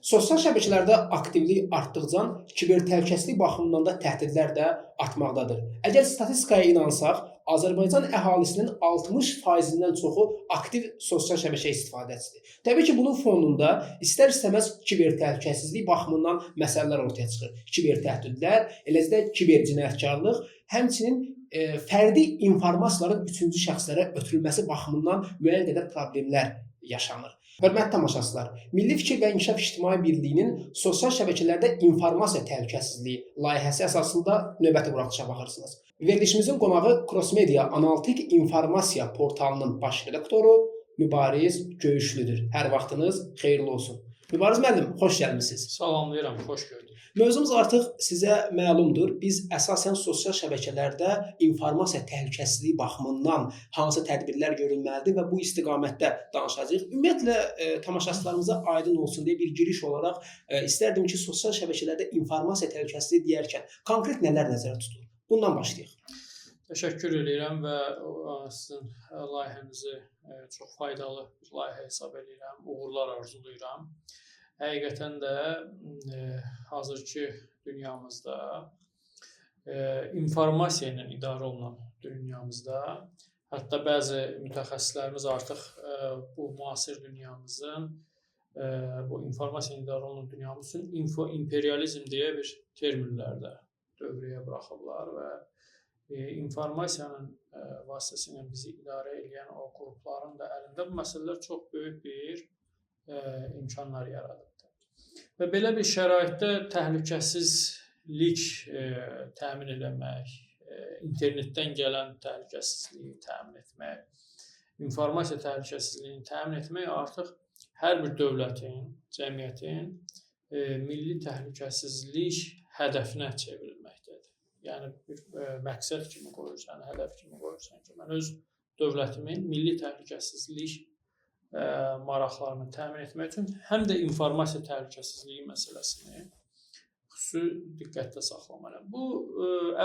Sosial şəbəkələrdə aktivlik artdıqca kiber təhlükəsizlik baxımından da təhdidlər də artmaqdadır. Əgər statistikaya inansaq, Azərbaycan əhalisinin 60%-dən çoxu aktiv sosial şəbəkə istifadəçisidir. Təbii ki, bunun fonunda istər-istəməz kiber təhlükəsizlik baxımından məsələlər ortaya çıxır. Kiber təhdidlər, eləcə də kiber cinayətkarlıq, həmçinin fərdi informasiyaların üçüncü şəxslərə ötürülməsi baxımından müəyyən qədər problemlər yaşanır. Hörmətli tamaşaçılar, Milli Fikir və İnkişaf İctimai Birliyinin sosial şəbəkələrdə informasiya təhlükəsizliyi layihəsi əsasında növbəti buraxılışa baxırsınız. Verilişimizin qonağı Crossmedia Analitik İnformasiya portalının baş redaktoru Mübariz Göyüşlüdür. Hər vaxtınız xeyirli olsun. Mübariz müəllim, xoş gəlmisiniz. Salamlayıram, xoş gördük. Mövzumuz artıq sizə məlumdur. Biz əsasən sosial şəbəkələrdə informasiya təhlükəsizliyi baxımından hansı tədbirlər görülməlidir və bu istiqamətdə danışacağıq. Ümumiyyətlə tamaşaçılarımıza aydın olsun deyə bir giriş olaraq istərdim ki, sosial şəbəkələrdə informasiya təhlükəsizliyi deyərkən konkret nələr nəzərdə tutulur? Bundan başlayaq. Təşəkkür eləyirəm və sizin layihənizi çox faydalı bir layihə hesab eləyirəm. Uğurlar arzulayıram. Həqiqətən də hazırki dünyamızda informasiya ilə idarə olunan dünyamızda, hətta bəzi mütəxəssislərimiz artıq bu müasir dünyamızın, bu informasiya ilə idarə olunan dünyamız üçün info imperializm deyə bir terminlər də dövrəyə buraxıblar və informasiyanın vasitəsilə bizi idarə edən o qrupların da əlində bu məsələlər çox böyük bir imkanlar yaradıbdır. Və belə bir şəraitdə təhlükəsizlik təmin eləmək, internetdən gələn təhlükəsizliyi təmin etmək, informasiya təhlükəsizliyini təmin etmək artıq hər bir dövlətin, cəmiyyətin milli təhlükəsizlik hədəfinə çevrilməkdədir. Yəni bir məqsəd kimi qoyursan, hədəf kimi qoyursan ki, mən öz dövlətimin milli təhlükəsizlik maraqlarını təmin etmək üçün həm də informasiya təhlükəsizliyi məsələsini xüsusi diqqətdə saxlamalıyam. Bu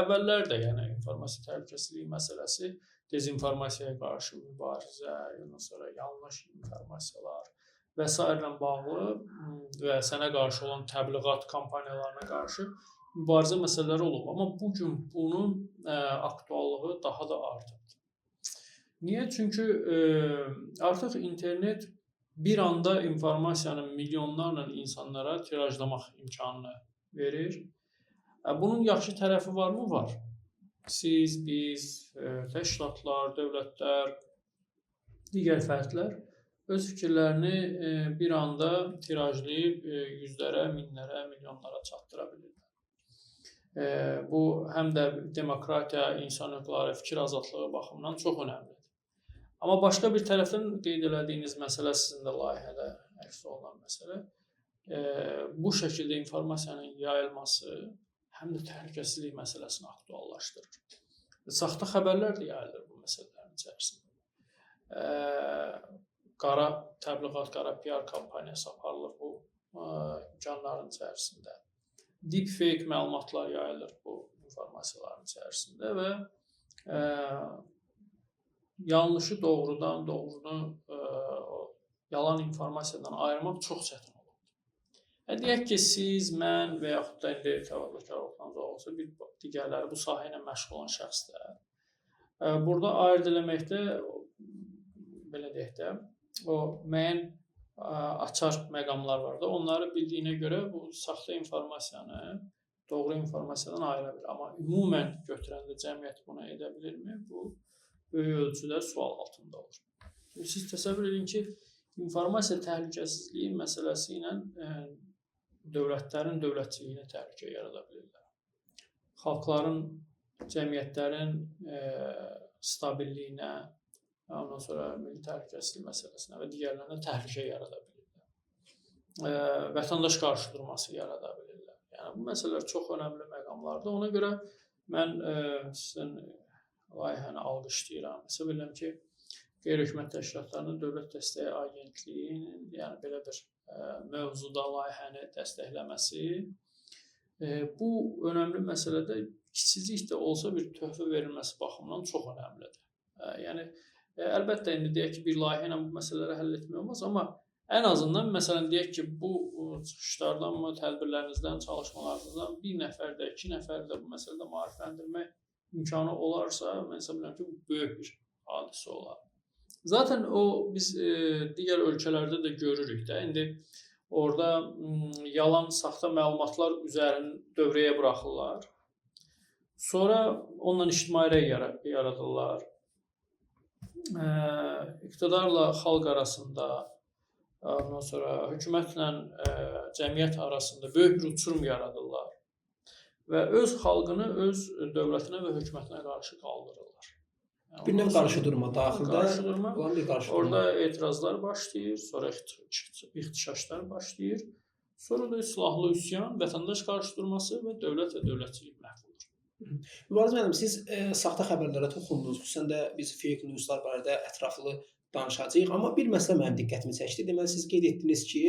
əvvəllər də, yəni informasiya təhlükəsizliyi məsələsi dezinformasiyaya qarşı mübarizə, ondan sonra yanlış informasiyalar və sairə ilə bağlı və sənə qarşı olan təbliğat kampaniyalarına qarşı mübarizə məsələləri olub. Amma bu gün bunun aktuallığı daha da artıbdır. Niyə? Çünki artıq internet bir anda informasiyanı milyonlarla insanlara tirajlamaq imkanını verir. Bunun yaxşı tərəfi varmı? Var. Siz, biz, təşkilatlar, dövlətlər, digər fərdlər öz fikirlərini bir anda tirajlayıb yüzlərə, minlərə, milyonlara çatdıra bilirlər. Bu həm də demokratiya, insan hüquqları, fikir azadlığı baxımından çox önəmlidir. Amma başqa bir tərəfdən qeyd elədiyiniz məsələ, sizin də layihədə əks olunan məsələ, bu şəkildə informasiyanın yayılması həm də təhlükəsizlik məsələsini aktuallaşdırır. Saxta xəbərlər də yayılır bu məsələlərin içərisində. Qara təbliğat, qara PR kampaniyası aparılır bu imkanların içərisində. Deepfake məlumatlar yayılır bu informasiyaların içərisində və yanlışı doğrudan, doğrunu yalan informasiyadan ayırmaq çox çətin olur. Deyək ki, siz, mən və yaxud da indi təvəllükar olsanız olsa bir digərləri bu sahə ilə məşğul olan şəxslər burada ayırd eləməkdə, belə deyək də, o müəyyən açar məqamlar var da, onları bildiyinə görə bu saxta informasiyanı doğru informasiyadan ayıra bilir. Amma ümumən götürəndə cəmiyyət bunu edə bilirmi? Bu böyük ölçüdə sual altında olur. Siz təsəvvür edin ki, informasiya təhlükəsizliyi məsələsi ilə dövlətlərin dövlətçiliyinə təhlükə yarada bilirlər. Xalqların, cəmiyyətlərin stabililliyinə, ondan sonra milli təhlükəsizlik məsələsinə və digərlərinə təhlükə yarada bilirlər. Vətəndaş qarşıdurması yarada bilirlər. Yəni bu məsələlər çox önəmli məqamlardır. Ona görə mən sizin layihəni alqışlayıram. Hesab edirəm ki, qeyri-hökumət təşkilatlarının Dövlət Dəstəyi Agentliyinin, yəni belə bir mövzuda layihəni dəstəkləməsi bu önəmli məsələdə kiçicik də olsa bir töhfə verilməsi baxımından çox önəmlidir. Yəni əlbəttə indi deyək ki, bir layihə ilə bu məsələləri həll etmək olmaz, amma Ən azından məsələn deyək ki, bu çıxışlardan mı, tədbirlərinizdən, çalışmalarınızdan bir nəfər də, iki nəfər də bu məsələdə maarifləndirmək imkanı olarsa, mən hesab edirəm ki, bu böyük bir hadisə olar. Zaten o biz digər ölkələrdə də görürük də. İndi orada yalan, saxta məlumatlar üzərini dövrəyə buraxırlar. Sonra onunla ictimai rəy yaradırlar. İqtidarla xalq arasında, ondan sonra hökumətlə cəmiyyət arasında böyük bir uçurum yaradırlar və öz xalqını öz dövlətinə və hökumətinə qarşı qaldırırlar. Yəni, Bir növ qarşıdurma daxildə qarşıdurma. Olan bir qarşıdurma. Orada etirazlar başlayır, sonra ixtişaşlar başlayır. Sonra da silahlı üsyan, vətəndaş qarşıdurması və dövlət və dövlətçilik məhv olur. Mübariz müəllim, siz saxta xəbərlərə toxundunuz. Xüsusən də biz fake newslar barədə ətraflı danışacağıq. Amma bir məsələ mənim diqqətimi çəkdi. Deməli, siz qeyd etdiniz ki,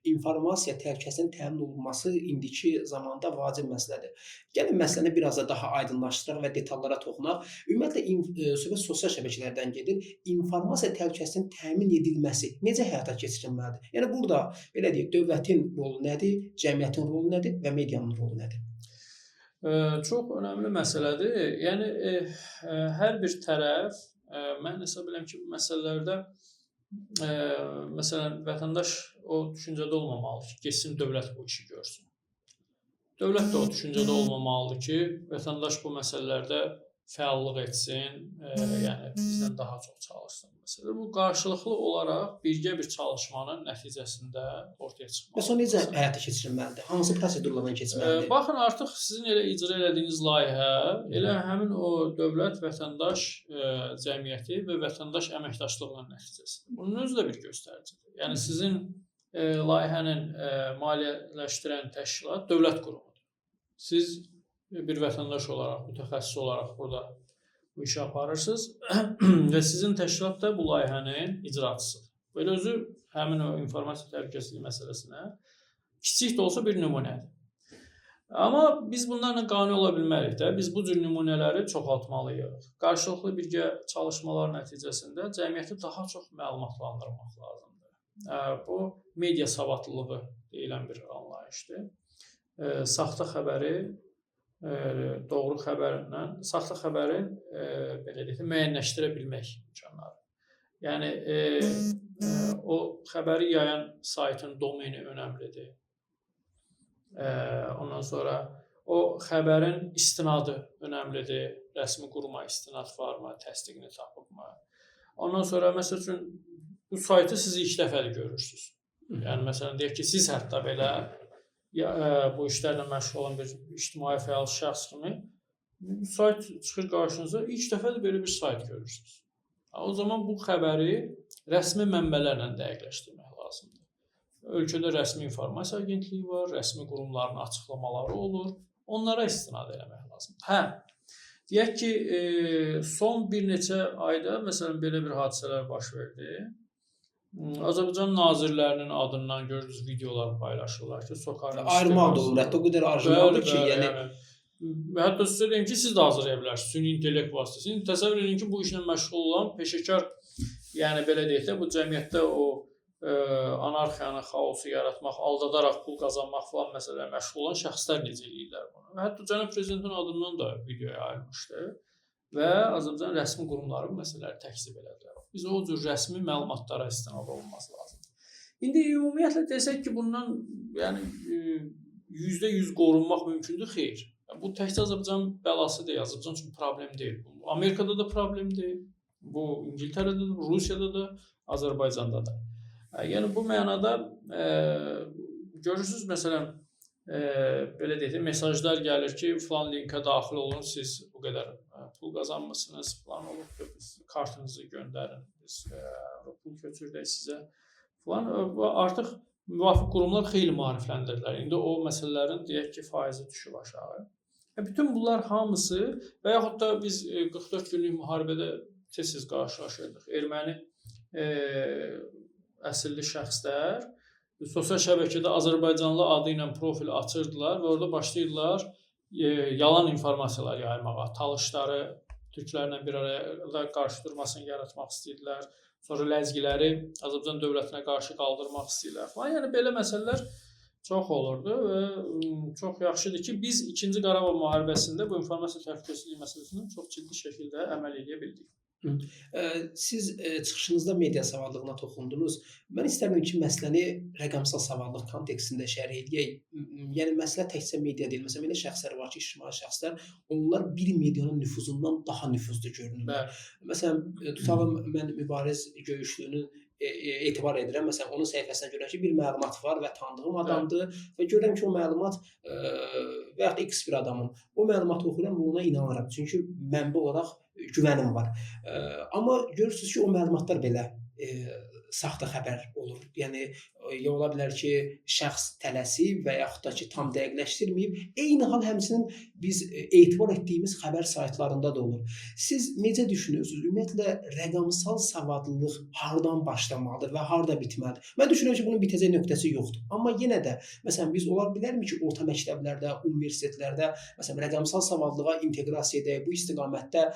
informasiya təhlükəsinin təmin olunması indiki zamanda vacib məsələdir. Gəlin məsələni biraz da daha aydınlaşdıraq və detallara toxunaq. Ümumiyyətlə, söhbət sosial şəbəkələrdən gedir. İnformasiya təhlükəsinin təmin edilməsi necə həyata keçirilməlidir? Yəni burada belə deyək, dövlətin rolu nədir, cəmiyyətin rolu nədir və medianın rolu nədir? Çox önəmli məsələdir. Yəni hər bir tərəf, mən hesab edirəm ki, bu məsələlərdə məsələn vətəndaş o düşüncədə olmamalıdır ki, getsin dövlət bu işi görsün. Dövlət də o düşüncədə olmamalıdır ki, vətəndaş bu məsələlərdə fəallıq etsin, yəni bizdən daha çox çalışsın. Məsələn, bu qarşılıqlı olaraq birgə bir çalışmanın nəticəsində ortaya çıxmalıdır. Bəs o necə həyata keçirilməlidir? Hansı prosedurlardan keçməlidir? Baxın, artıq sizin elə icra elədiyiniz layihə, elə həmin o dövlət, vətəndaş cəmiyyəti və vətəndaş əməkdaşlığının nəticəsidir. Bunun özü də bir göstəricidir. Yəni sizin layihənin maliyyələşdirən təşkilat dövlət qurumudur. Siz bir vətəndaş olaraq, mütəxəssis olaraq burada bu işi aparırsınız və sizin təşkilat da bu layihənin icraçısıdır. Belə özü həmin o informasiya təhlükəsizliyi məsələsinə kiçik də olsa bir nümunədir. Amma biz bunlarla qane ola bilmərik də. Biz bu cür nümunələri çoxaltmalıyıq. Qarşılıqlı birgə çalışmalar nəticəsində cəmiyyəti daha çox məlumatlandırmaq lazımdır. Bu media savadlılığı deyilən bir anlayışdır. Saxta xəbəri doğru xəbərlə, saxta xəbərin belə deyək də, müəyyənləşdirə bilmək imkanları. Yəni o xəbəri yayan saytın domeni önəmlidir. Ondan sonra o xəbərin istinadı önəmlidir. Rəsmi quruma istinad varmı, təsdiqini tapıbmı? Ondan sonra məsəl üçün bu saytı siz ilk dəfədir görürsünüz. Yəni məsələn deyək ki, siz hətta belə bu işlərlə məşğul olan bir ictimai fəal şəxs kimi bu sayt çıxır qarşınıza, ilk dəfədir belə bir sayt görürsünüz. O zaman bu xəbəri rəsmi mənbələrlə dəqiqləşdirmək lazımdır. Ölkədə rəsmi informasiya agentliyi var, rəsmi qurumların açıqlamaları olur. Onlara istinad eləmək lazımdır. Hə, deyək ki, son bir neçə ayda məsələn belə bir hadisələr baş verdi. Azərbaycan nazirlərinin adından gördüyünüz videolar paylaşırlar ki, SOCAR-ın Ayırmaq da olmur, hətta o qədər orijinaldır ki, yəni hətta sizə deyim ki, siz də hazırlaya bilərsiniz süni intellekt vasitəsilə. Təsəvvür edin ki, bu işlə məşğul olan peşəkar, yəni belə deyək də, bu cəmiyyətdə o anarxiyanı, xaosu yaratmaq, aldadaraq pul qazanmaq falan məsələlərlə məşğul olan şəxslər necə eləyirlər bunu. Hətta cənab prezidentin adından da video yayılmışdı və Azərbaycan rəsmi qurumları bu məsələləri təkzib elədilər. Biz o cür rəsmi məlumatlara istinad olunması lazımdır. İndi ümumiyyətlə desək ki, bundan yəni %100 qorunmaq mümkündür, xeyr. Bu təkcə Azərbaycan bəlası deyil, Azərbaycan üçün problem deyil. Bu Amerikada da problem deyil, bu İngiltərədə də, Rusiyada da, Azərbaycanda da. Yəni bu mənada görürsünüz, məsələn, belə deyək də, mesajlar gəlir ki, filan linkə daxil olun, siz bu qədər pul qazanmısınız, filan olubdur, biz kartınızı göndərin, biz pul köçürdək sizə filan. Artıq müvafiq qurumlar xeyli maarifləndirdilər. İndi o məsələlərin deyək ki, faizi düşüb aşağı. Bütün bunlar hamısı və yaxud da biz 44 günlük müharibədə tez-tez qarşılaşırdıq. Erməni əsilli şəxslər sosial şəbəkədə Azərbaycanlı adı ilə profil açırdılar və orada başlayırdılar yalan informasiyalar yaymağa, talışları türklərlə bir araya qarşıdurmasını yaratmaq istəyirdilər. Sonra ləzgiləri Azərbaycan dövlətinə qarşı qaldırmaq istəyirlər falan. Yəni belə məsələlər çox olurdu və çox yaxşıdır ki, biz 2-ci Qarabağ müharibəsində bu informasiya təhlükəsizliyi məsələsində çox ciddi şəkildə əməl edə bildik. Siz çıxışınızda media savadlılığına toxundunuz. Mən istərdim ki, məsələni rəqəmsal savadlılıq kontekstində şərh eləyək. Yəni məsələ təkcə media deyil. Məsələn, elə şəxslər var ki, ictimai şəxslər, onlar bir medianın nüfuzundan daha nüfuzlu görünürlər. Bəli. Məsələn, tutalım mən Mübariz Göyüşlünün etibar edirəm. Məsələn, onun səhifəsinə görürəm ki, bir məlumat var və tanıdığım adamdır və görürəm ki, o məlumat və yaxud da X bir adamın. O məlumatı oxuyuram və ona inanıram. Çünki mənbə olaraq güvənim var. Amma görürsünüz ki, o məlumatlar belə saxta xəbər olur. Yəni ya ola bilər ki, şəxs tələsib və yaxud da ki, tam dəqiqləşdirməyib. Eyni hal həmçinin biz etibar etdiyimiz xəbər saytlarında da olur. Siz necə düşünürsünüz? Ümumiyyətlə rəqəmsal savadlılıq hardan başlamalıdır və harda bitməlidir? Mən düşünürəm ki, bunun bitəcək nöqtəsi yoxdur. Amma yenə də məsələn biz ola bilərmi ki, orta məktəblərdə, universitetlərdə məsələn rəqəmsal savadlılığa inteqrasiya edək, bu istiqamətdə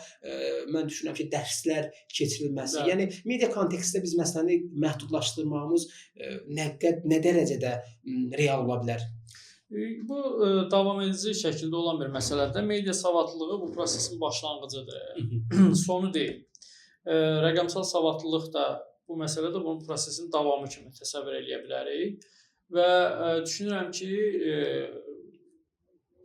mən düşünürəm ki, dərslər keçirilməsi. Bəli. Yəni media kontekstində biz məsələni məhdudlaşdırmağımız nə dərəcədə real ola bilər? Bu davam edici şəkildə olan bir məsələdir. Media savadlılığı bu prosesin başlanğıcıdır, sonu deyil. Rəqəmsal savadlılıq da bu məsələ də bunun prosesin davamı kimi təsəvvür eləyə bilərik və düşünürəm ki,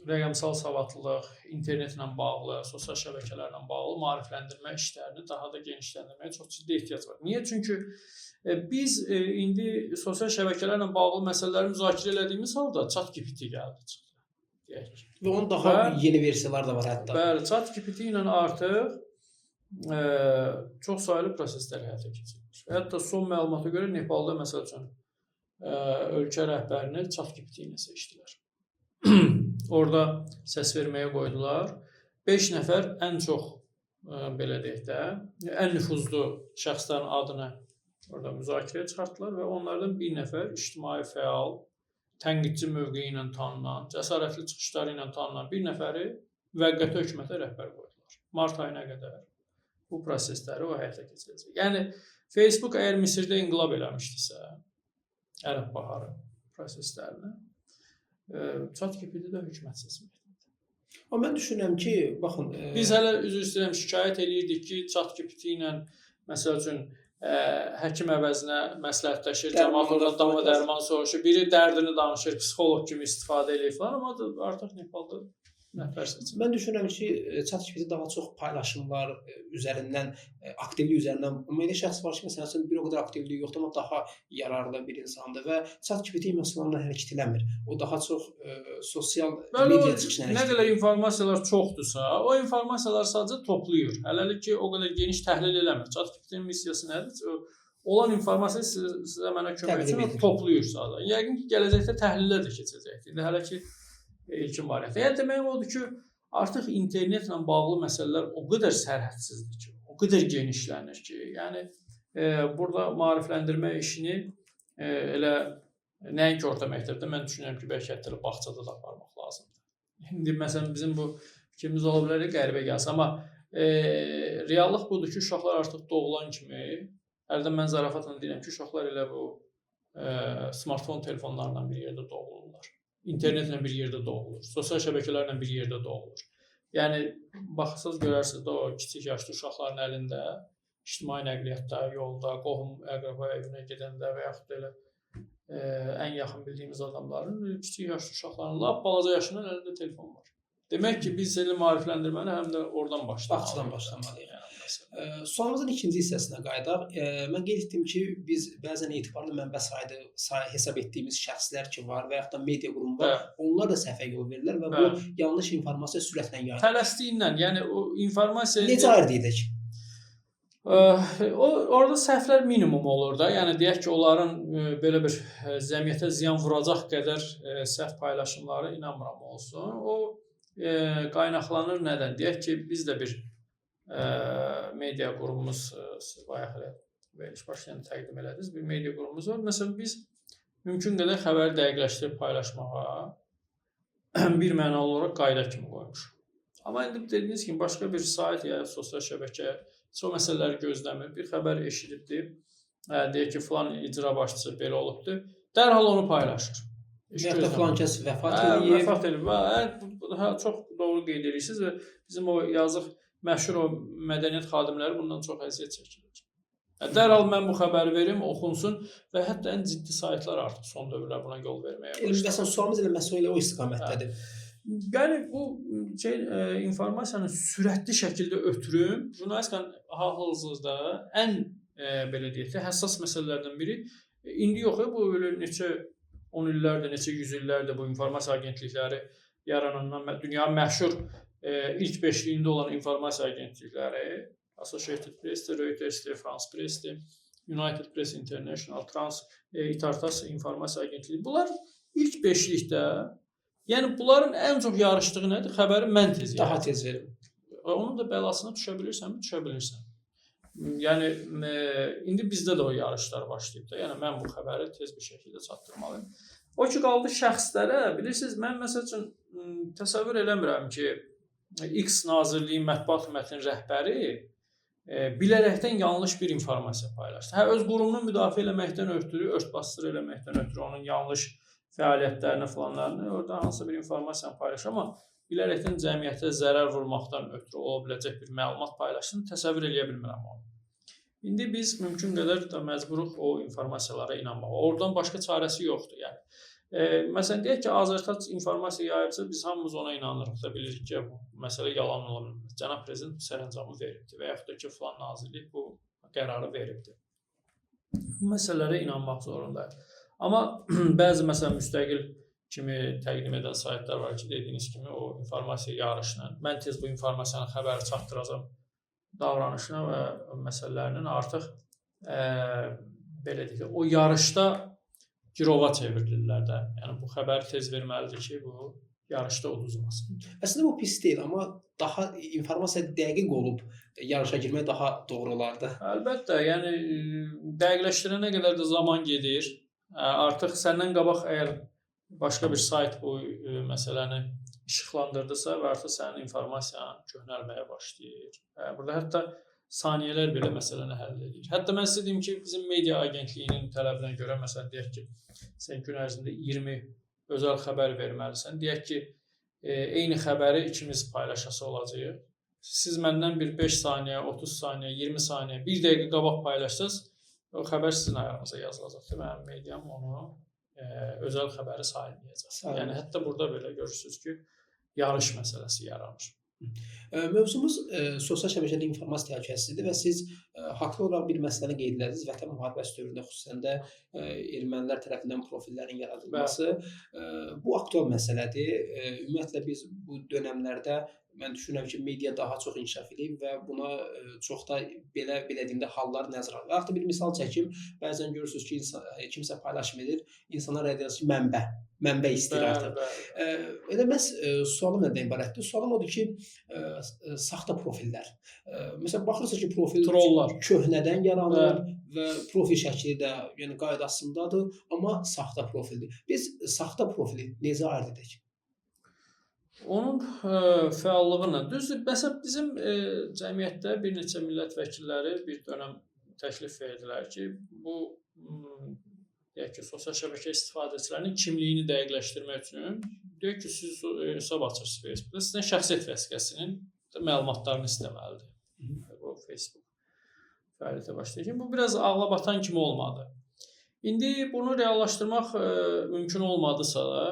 rəqəmsal savadlılıq, internetlə bağlı, sosial şəbəkələrlə bağlı maarifləndirmə işlərini daha da genişləndirməyə çox ciddi ehtiyac var. Niyə? Çünki biz indi sosial şəbəkələrlə bağlı məsələləri müzakirə elədiyimiz halda ChatGPT gəldi, çıxdı. Deyək ki. Və onun daha yeni versiyaları da var hətta. Bəli, ChatGPT ilə artıq çox saylı proseslər həyata keçirilir. Hətta son məlumata görə Nepalda məsəl üçün ölkə rəhbərini ChatGPT ilə seçdilər. Orada səs verməyə qoydular. 5 nəfər ən çox belə deyək də, ən nüfuzlu şəxslərin adını orada müzakirəyə çıxartdılar və onlardan bir nəfər ictimai fəal, tənqidçi mövqeyi ilə tanınan, cəsarətli çıxışları ilə tanınan bir nəfəri müvəqqəti hökumətə rəhbər qoydular. Mart ayına qədər bu prosesləri o həyata keçirəcək. Yəni Facebook əgər Misirdə inqilab eləmişdisə, Ərəb baharı proseslərini, ChatGPT də hökumət seçməkdir. Amma mən düşünürəm ki, baxın, biz hələ üzr istəyirəm, şikayət eləyirdik ki, ChatGPT ilə məsəl üçün həkim əvəzinə məsləhətləşir, cəmaət oradan dava dərman soruşur, biri dərdini danışır, psixoloq kimi istifadə eləyir falan, amma artıq Nepalda rəhbər seçilir. Mən düşünürəm ki, ChatGPT daha çox paylaşımlar üzərindən, aktivlik üzərindən, amma elə şəxs var ki, məsəl üçün bir o qədər aktivliyi yoxdur, amma daha yararlı bir insandır və ChatGPT emosional hərəkət eləmir. O daha çox sosial media çıxışına Nə qədər informasiyalar çoxdursa, o informasiyalar sadəcə toplayır. Hələlik ki, o qədər geniş təhlil eləmir. ChatGPT-nin missiyası nədir? Olan informasiya sizə mənə kömək üçün toplayır sadəcə. Yəqin ki, gələcəkdə təhlillər də keçəcəkdir. İndi hələ ki ilkin variantı. Yəni deməyim odur ki, artıq internetlə bağlı məsələlər o qədər sərhədsizdir ki, o qədər genişlənir ki, yəni burada maarifləndirmə işini elə nəinki orta məktəbdə, mən düşünürəm ki, bəlkə hətta bağçada da aparmaq lazımdır. İndi məsələn bizim bu fikrimiz ola bilər ki, qəribə gəlsin, amma reallıq budur ki, uşaqlar artıq doğulan kimi, hərdən mən zarafatla deyirəm ki, uşaqlar elə bu smartfon telefonlarla bir yerdə doğulurlar. İnternetlə bir yerdə doğulur, sosial şəbəkələrlə bir yerdə doğulur. Yəni baxsaz görərsiniz də o kiçik yaşlı uşaqların əlində ictimai nəqliyyatda, yolda, qohum, əqrəba evinə gedəndə və yaxud da elə ən yaxın bildiyimiz adamların kiçik yaşlı uşaqların lap balaca yaşından əlində telefon var. Demək ki, biz elə maarifləndirməni həm də oradan başlamalıyıq. Bağçadan başlamalıyıq. Sualımızın ikinci hissəsinə qayıdaq. Mən qeyd etdim ki, biz bəzən etibarlı mənbə hesab etdiyimiz şəxslər ki var və yaxud da media qurumu var, onlar da səhvə yol verirlər və bu yanlış informasiya sürətlə yayılır. Tələsdiyindən, yəni o informasiya necə ayırd edək? Orada səhvlər minimum olur da. Yəni deyək ki, onların belə bir cəmiyyətə ziyan vuracaq qədər səhv paylaşımları inanmıram olsun. O qaynaqlanır nədən? Deyək ki, biz də bir media qurumumuz, siz bayaq elə veriliş başlayan təqdim elədiniz, bir media qurumumuz var. Məsələn, biz mümkün qədər xəbəri dəqiqləşdirib paylaşmağa bir mənalı olaraq qayda kimi qoymuşuq. Amma indi dediyiniz kimi başqa bir sayt ya sosial şəbəkə heç o məsələləri gözləmir. Bir xəbər eşidibdir. Deyir ki, filan icra başçısı belə olubdur. Dərhal onu paylaşır. Və yaxud da filan kəs vəfat eləyib. Vəfat eləyib. Hə, çox doğru qeyd edirsiniz və bizim o yazıq məşhur o mədəniyyət xadimləri bundan çox əziyyət çəkirlər. Dərhal mən bu xəbəri verim, oxunsun və hətta ən ciddi saytlar artıq son dövrlər buna yol verməyə başladı. Məsələn, sualımız elə məhz elə o istiqamətdədir. Yəni bu şey informasiyanın sürətli şəkildə ötürüm jurnalistikanın hal-hazırda ən belə deyək də həssas məsələlərdən biri. İndi yox, bu elə neçə 10 illərdir, neçə 100 illərdir bu informasiya agentlikləri yaranandan dünyanın məşhur ilk beşliyində olan informasiya agentlikləri Associated Press-dir, Reuters-dir, France Press-dir, United Press International, İTAR-TASS informasiya agentliyi. Bunlar ilk beşlikdə, yəni bunların ən çox yarışdığı nədir? Xəbəri mən tez daha tez verim. Onun da bəlasına düşə bilirsənmi? Düşə bilirsən. Yəni indi bizdə də o yarışlar başlayıb da. Yəni mən bu xəbəri tez bir şəkildə çatdırmalıyam. O ki qaldı şəxslərə, bilirsiniz, mən məsəl üçün təsəvvür eləmirəm ki, X nazirliyin mətbuat xidmətinin rəhbəri bilərəkdən yanlış bir informasiya paylaşdı. Hə, öz qurumunu müdafiə eləməkdən ötürü, ört-basdır eləməkdən ötürü onun yanlış fəaliyyətlərini filanlarını orada hansısa bir informasiyanı paylaşır, amma bilərəkdən cəmiyyətə zərər vurmaqdan ötürü ola biləcək bir məlumat paylaşdığını təsəvvür eləyə bilmirəm onu. İndi biz mümkün qədər də məcburuq o informasiyalara inanmağa. Oradan başqa çarəsi yoxdur. Yəni məsələn deyək ki, Azərtac informasiya yayıbsa, biz hamımız ona inanırıq da, bilirik ki, bu məsələ yalan ola bilməz. Cənab prezident bu sərəncamı veribdir və yaxud da ki, filan nazirlik bu qərarı veribdir. Bu məsələlərə inanmaq zorundayıq. Amma bəzi məsələn müstəqil kimi təqdim edən saytlar var ki, dediyiniz kimi o informasiya yarışına, mən tez bu informasiyanın xəbəri çatdıracam davranışına və məsələlərinin artıq belə deyək, o yarışda girova çevrilirlər də. Yəni bu xəbəri tez verməlidir ki, bu yarışda uduzmasın. Əslində bu pis deyil, amma daha informasiya dəqiq olub yarışa girmək daha doğru olardı. Əlbəttə, yəni dəqiqləşdirənə qədər də zaman gedir. Artıq səndən qabaq əgər başqa bir sayt bu məsələni işıqlandırdısa və artıq sənin informasiyan köhnəlməyə başlayır. Burada hətta saniyələr belə məsələni həll edir. Hətta mən sizə deyim ki, bizim media agentliyinin tələbinə görə, məsələn, deyək ki, sən gün ərzində 20 özəl xəbər verməlisən. Deyək ki, eyni xəbəri ikimiz paylaşası olacağıq. Siz məndən bir 5 saniyə, 30 saniyə, 20 saniyə, 1 dəqiqə qabaq paylaşsaz, o xəbər sizin ayağınıza yazılacaqdır. Mənim mediam onu özəl xəbəri sayılmayacaq. Yəni hətta burada belə görürsünüz ki, yarış məsələsi yaranır. Mövzumuz sosial şəbəkədə informasiya təhlükəsizliyidir və siz haqlı olaraq bir məsələni qeyd elədiniz. Vətən müharibəsi dövründə xüsusən də ermənilər tərəfindən profillərin yaradılması. Bu aktual məsələdir. Ümumiyyətlə biz bu dönəmlərdə mən düşünürəm ki, media daha çox inkişaf edib və buna çox da belə deyim də hallar nəzərə alır. Və yaxud da bir misal çəkim, bəzən görürsünüz ki, kimsə paylaşım edir, insanlar rədd ki, mənbə istəyir artıq. Elə məhz sualım nədən ibarətdir? Sualım odur ki, saxta profillər. Məsələn, baxırsınız ki, profil trollar köhnədən yaranır və profil şəkli də, yəni qaydasındadır, amma saxta profildir. Biz saxta profili necə ayırd edək? Onun fəallığına. Düzdür, məsələn, bizim cəmiyyətdə bir neçə millət vəkilləri bir dönəm təklif verdilər ki, bu deyək ki, sosial şəbəkə istifadəçilərinin kimliyini dəqiqləşdirmək üçün deyək ki, siz hesab açırsınız Facebookda, sizdən şəxsiyyət vəsiqəsinin məlumatlarını istəməlidir. Bu Facebook fəaliyyətə başlayır ki, bu biraz ağla batan kimi olmadı. İndi bunu reallaşdırmaq mümkün olmadısa da,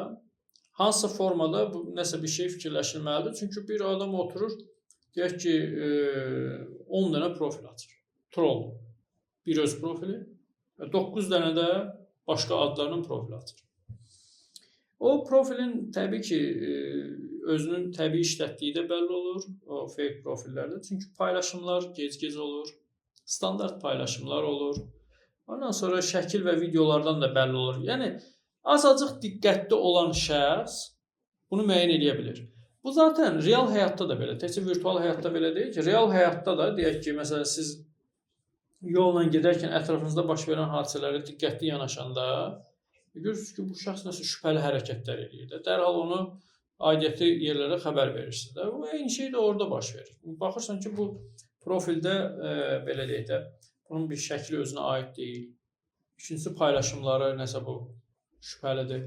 hansısa formada bu, nəsə bir şey fikirləşilməlidir. Çünki bir adam oturur, deyək ki, 10 dənə profil açır. Troll. Bir öz profili, 9 dənə də başqa adlarının profili açır. O profilin təbii ki, özünün təbii işlətdiyi də bəlli olur o fake profillərdə. Çünki paylaşımlar gec-gec olur, standart paylaşımlar olur. Ondan sonra şəkil və videolardan da bəlli olur. Yəni, azacıq diqqətli olan şəxs bunu müəyyən eləyə bilir. Bu zaten real həyatda da belə, təkcə virtual həyatda belə deyil ki, real həyatda da deyək ki, məsələn siz yolla gedərkən ətrafınızda baş verən hadisələrə diqqətli yanaşanda görürsünüz ki, bu şəxs nəsə şübhəli hərəkətlər eləyir də. Dərhal onu Aidiyyəti yerlərə xəbər verirsiniz də. Bu eyni şey də orada baş verir. Baxırsan ki, bu profildə belə deyək də, bunun bir şəkli özünə aid deyil. İkincisi paylaşımları nəsə bu şübhəlidir.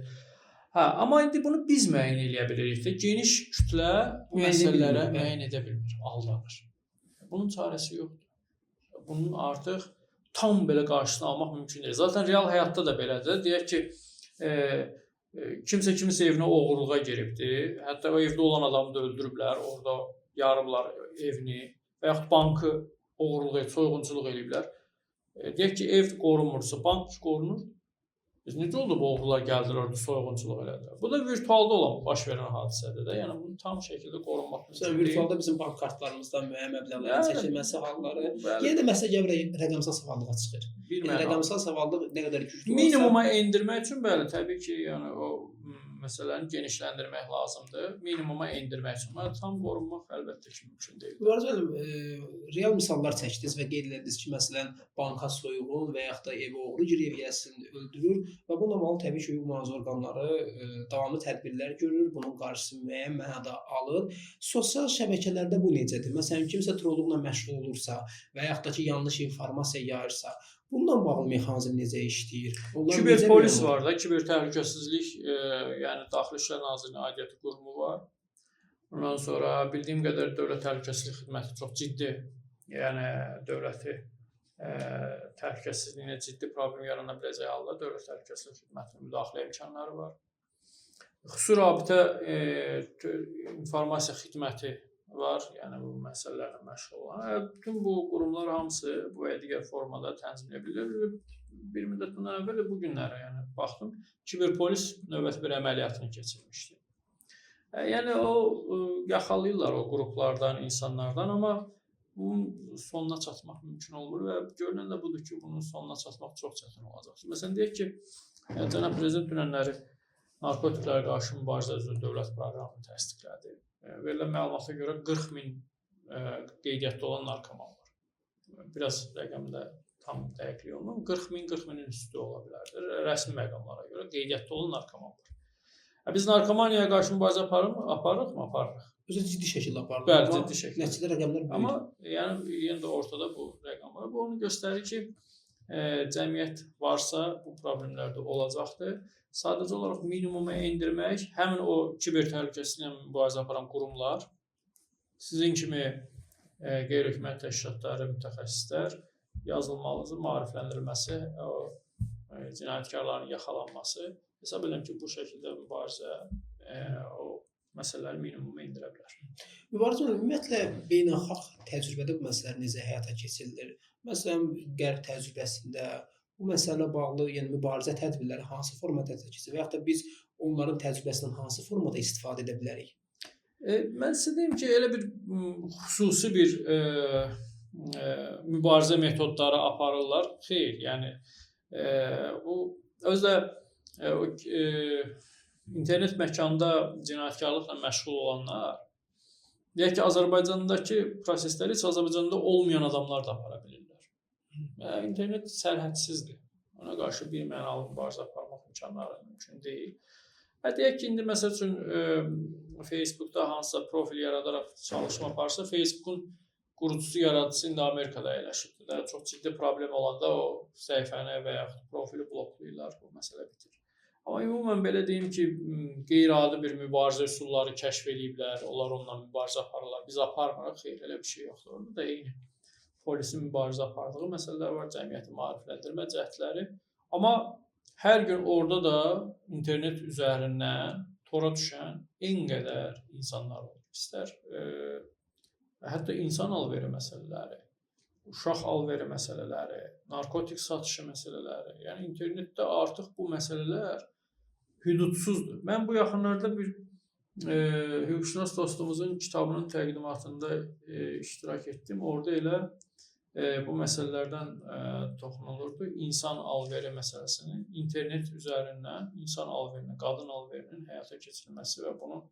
Hə, amma indi bunu biz müəyyən eləyə bilirik də. Geniş kütlə bu məsələlərə müəyyən edə bilmir, aldanır. Bunun çarəsi yoxdur. Bunun artıq tam belə qarşısını almaq mümkün deyil. Zaten real həyatda da belədir. Deyək ki, kimsə kiminsə evinə oğurluğa giribdi. Hətta o evdə olan adamı da öldürüblər, orada yarıblar evini və yaxud bankı oğurluq, soyğunçuluq eləyiblər. Deyək ki, ev qorunmursa, bank qorunur. Biz necə oldu bu oğrular gəldilər orada soyğunçuluq elədilər? Bu da virtualda olan baş verən hadisədir də. Yəni bunu tam şəkildə qorunmaq mümkün deyil. Virtualda bizim bank kartlarımızdan müəyyən məbləğlərin çəkilməsi halları. Yenə də məsələ gəlir rəqəmsal savadlığa çıxır. Yəni rəqəmsal savadlıq nə qədər güclü olsa, minimuma endirmək üçün bəli, təbii ki, yəni o məsələni genişləndirmək lazımdır. Minimuma endirmək üçün. Amma tam qorunmaq əlbəttə ki, mümkün deyil. Mübariz müəllim, real misallar çəkdiniz və qeyd elədiniz ki, məsələn, banka soyğun və yaxud da evə oğru girir, ev yəsini öldürür və bununla bağlı təbii ki, hüquq mühafizə orqanları davamlı tədbirlər görür, bunun qarşısını müəyyən mənada alır. Sosial şəbəkələrdə bu necədir? Məsələn, kimsə trolluqla məşğul olursa və yaxud da ki, yanlış informasiya yayırsa, bununla bağlı mexanizm necə işləyir? Kiber polis var da, kiber təhlükəsizlik, yəni Daxili İşlər Nazirliyinin aidiyyəti qurumu var. Ondan sonra bildiyim qədər Dövlət Təhlükəsizlik Xidməti çox ciddi, yəni dövləti təhlükəsizliyinə ciddi problem yarana biləcəyi halda Dövlət Təhlükəsizlik Xidmətinin müdaxilə imkanları var. Xüsusi rabitə informasiya xidməti var, yəni bu məsələlərlə məşğul olan. Bütün bu qurumlar hamısı bu və digər formada tənzimləyə bilir. Bir müddət bundan əvvəl də bu günlərə, yəni baxdım, kiberpolis növbəti bir əməliyyatını keçirmişdi. Yəni o yaxalayırlar o qruplardan, insanlardan, amma bunun sonuna çatmaq mümkün olmur və görünən də budur ki, bunun sonuna çatmaq çox çətin olacaq. Məsələn, deyək ki, cənab prezident dünənləri narkotiklərə qarşı mübarizə üzrə dövlət proqramını təsdiqlədi. Verilən məlumata görə 40 min qeydiyyatda olan narkoman var. Biraz rəqəmdə tam dəqiqlik olmur. 40 min, 40 minin üstü ola bilərdir. Rəsmi məqamlara görə qeydiyyatda olan narkoman var. Biz narkomaniyaya qarşı mübarizə aparırıq mı? Aparırıq. Özü ciddi şəkildə aparılır. Bəli, ciddi şəkildə. Nəticədə rəqəmlər böyük. Amma yəni yenə də ortada bu rəqəm var. Bu onu göstərir ki, cəmiyyət varsa bu problemlər də olacaqdır. Sadəcə olaraq minimuma endirmək, həmin o kiber təhlükəsizliklə mübarizə aparan qurumlar, sizin kimi qeyri-hökumət təşkilatları, mütəxəssislər yazılmalıdır, maarifləndirilməsi, o cinayətkarların yaxalanması. Hesab edirəm ki, bu şəkildə mübarizə o məsələləri minimuma endirə bilər. Mübariz müəllim, ümumiyyətlə beynəlxalq təcrübədə bu məsələlər necə həyata keçirilir? Məsələn, Qərb təcrübəsində bu məsələ bağlı, yəni mübarizə tədbirləri hansı formada həyata keçirilir və yaxud da biz onların təcrübəsindən hansı formada istifadə edə bilərik? Mən sizə deyim ki, elə bir xüsusi bir mübarizə metodları aparırlar. Xeyr, yəni bu özdə internet məkanında cinayətkarlıqla məşğul olanlar, deyək ki, Azərbaycandakı prosesləri heç Azərbaycanda olmayan adamlar da apara bilirlər. İnternet sərhədsizdir. Ona qarşı bir mənalı mübarizə aparmaq imkanları mümkün deyil. Deyək ki, indi məsəl üçün Facebookda hansısa profil yaradaraq çalışma aparsa, Facebookun qurucusu, yaradıcısı indi Amerikada əyləşibdir də. Çox ciddi problem olanda o səhifəni və yaxud profili bloklayırlar, bu məsələ bitir. Amma ümumən belə deyim ki, qeyri-adi bir mübarizə üsulları kəşf eləyiblər, onlar onunla mübarizə aparırlar. Biz aparmırıq, xeyr, elə bir şey yoxdur. Orada da eyni polisin mübarizə apardığı məsələlər var, cəmiyyəti maarifləndirmə cəhdləri. Amma hər gün orada da internet üzərindən tora düşən en qədər insanlar olur. İstər hətta insan alveri məsələləri, uşaq alveri məsələləri, narkotik satışı məsələləri. Yəni internetdə artıq bu məsələlər hüdudsuzdur. Mən bu yaxınlarda bir hüquqşünas dostumuzun kitabının təqdimatında iştirak etdim. Orada elə bu məsələlərdən toxunulurdu. İnsan alveri məsələsinin internet üzərindən insan alverinin, qadın alverinin həyata keçirilməsi və bunun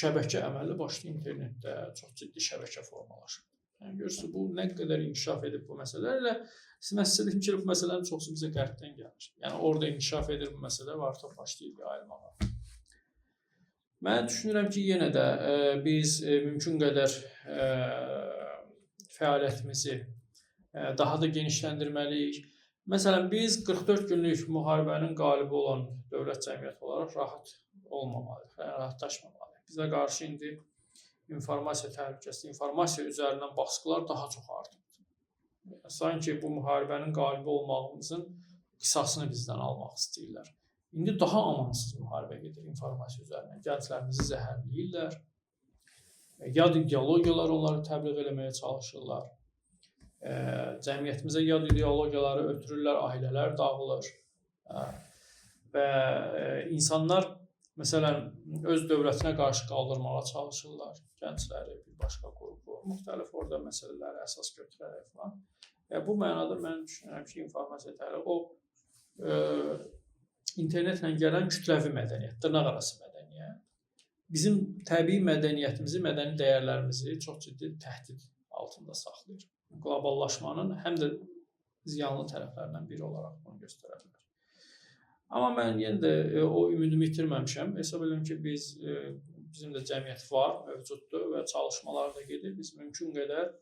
şəbəkə əməlli başlı internetdə çox ciddi şəbəkə formalaşır. Yəni görürsünüz, bu nə qədər inkişaf edib bu məsələlərlə. Mən sizə deyim ki, bu məsələnin çoxu bizə qərbdən gəlir. Yəni orada inkişaf edir bu məsələ və artıq başlayır yayılmağa. Mən düşünürəm ki, yenə də biz mümkün qədər fəaliyyətimizi daha da genişləndirməliyik. Məsələn, biz 44 günlük müharibənin qalibi olan dövlət cəmiyyəti olaraq rahat olmamalıyıq, yəni rahatlaşmamalıyıq. Bizə qarşı indi informasiya təhlükəsi, informasiya üzərindən basqılar daha çox artıbdır. Sanki bu müharibənin qalibi olmağımızın qisasını bizdən almaq istəyirlər. İndi daha amansız müharibə gedir informasiya üzərindən. Gənclərimizi zəhərləyirlər. Yad ideologiyalar onları təbliğ eləməyə çalışırlar. Cəmiyyətimizə yad ideologiyaları ötürürlər, ailələr dağılır. Və insanlar məsələn öz dövlətinə qarşı qaldırmağa çalışırlar gəncləri, bir başqa qrupu, müxtəlif orada məsələləri əsas götürərək falan. Bu mənada mən düşünürəm ki, informasiya təhlükəsi o internetlə gələn kütləvi mədəniyyət, dırnaqarası mədəniyyət bizim təbii mədəniyyətimizi, mədəni dəyərlərimizi çox ciddi təhdid altında saxlayır. Qloballaşmanın həm də ziyanlı tərəflərindən biri olaraq bunu göstərə bilər. Amma mən yenə də o ümidimi itirməmişəm. Hesab edirəm ki, bizim də cəmiyyət var, mövcuddur və çalışmalar da gedir. Biz mümkün qədər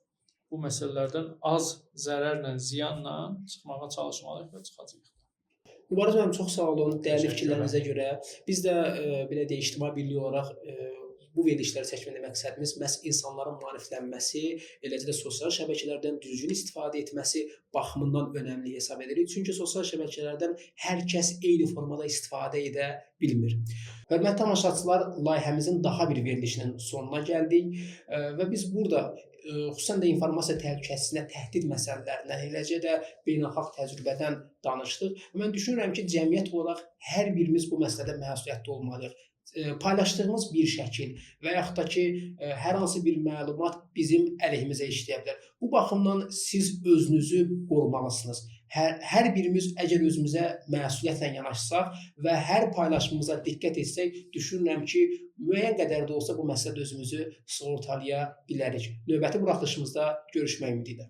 bu məsələlərdən az zərərlə, ziyanla çıxmağa çalışmalıyıq və çıxacağıq. Mübariz müəllim, çox sağ olun dəyərli fikirlərinizə görə. Biz də belə deyək, İctimai Birliyi olaraq bu verilişləri çəkmədə məqsədimiz məhz insanların maariflənməsi, eləcə də sosial şəbəkələrdən düzgün istifadə etməsi baxımından önəmli hesab edirik. Çünki sosial şəbəkələrdən hər kəs eyni formada istifadə edə bilmir. Hörmətli tamaşaçılar, layihəmizin daha bir verilişinin sonuna gəldik və biz burada xüsusən də informasiya təhlükəsizliyinə təhdid məsələlərindən, eləcə də beynəlxalq təcrübədən danışdıq. Mən düşünürəm ki, cəmiyyət olaraq hər birimiz bu məsələdə məsuliyyətli olmalıyıq. Paylaşdığımız bir şəkil və yaxud da ki, hər hansı bir məlumat bizim əleyhimizə işləyə bilər. Bu baxımdan siz özünüzü qorumalısınız. Hər birimiz əgər özümüzə məsuliyyətlə yanaşsaq və hər paylaşımımıza diqqət etsək, düşünürəm ki, müəyyən qədər də olsa bu məsələdə özümüzü sığortalaya bilərik. Növbəti buraxılışımızda görüşmək ümidi ilə.